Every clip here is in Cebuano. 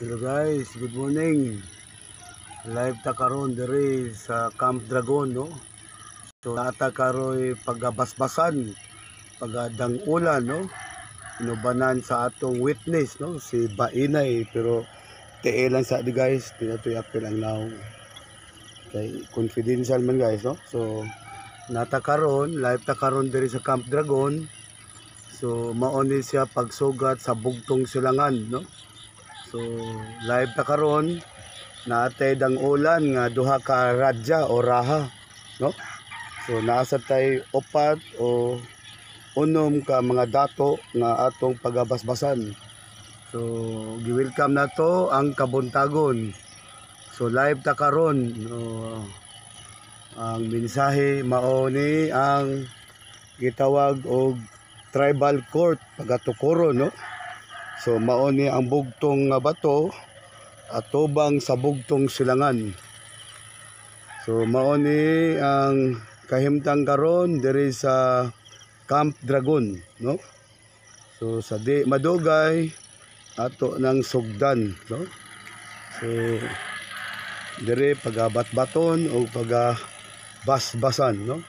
Hello guys, good morning. Live ta karon diri sa Camp Dragon, no. So naa ta karoy pagabasbasan, pagadangulan, no. Inubanan sa atong witness, no, si Bainay, pero tiil lang sa di guys, di na to i-appeal ang nawong. Kay confidential man guys, no. So naa ta karon, live ta karon diri sa Camp Dragon. So mao ni siya pagsugat sa Bugtong Silangan, no. So live ta karon, naa tay dangulan nga duha ka radya o raha, no? So naa sa tay upat o unom ka mga dato nga atong pagabasbasan. So gi-welcome nato ang kabuntagon. So live ta karon, no, ang mensahe mao ni ang gitawag og tribal court pagatukoro, no. So mao ni ang bugtong nga bato atubang sa Bugtong Silangan. So mao ni ang kahimtang karon diri sa Camp Dragon, no? So sa di madugay ato ng sugdan, no? So diri pagabatbaton o pagabasbasan, no?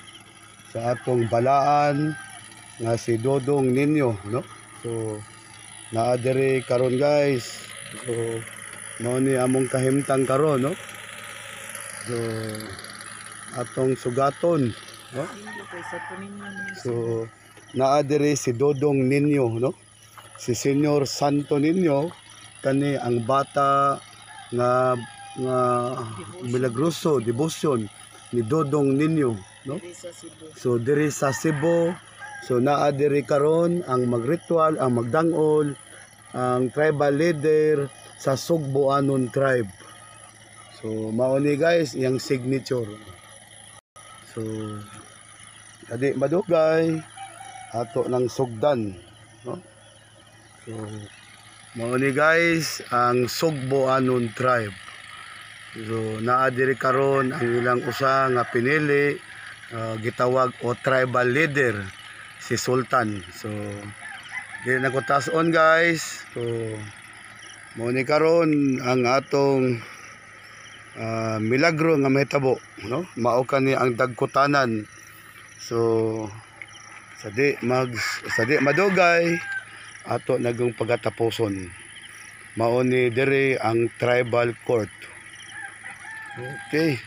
Sa atong balaan nga si Dodong Ninyo, no? So naa diri karon guys. So mao ni among kahimtang karon, no? So atong sugaton, no? So naa diri si Dodong Ninyo, no? Si Senyor Santo Ninyo, kani ang bata nga nga milagroso devotion ni Dodong Ninyo, no? So diri sa Cebu, so naa diri karon ang magritual, ang magdangol, ang tribal leader sa Sugbuanon tribe. So mao ni guys iyang signature. So adi madugay ato ng sugdan, no? So mao ni guys ang Sugbuanon tribe. So naa diri karon ang ilang usa nga pinili, gitawag o tribal leader, si Sultan. So di na ko taas-on guys. So mao ni karon ang atong milagro nga mahitabo, no? Mao kani ang dagkutanan. So sa di madugay ato nagong pagatapuson. Mao ni diri ang tribal court. Okay.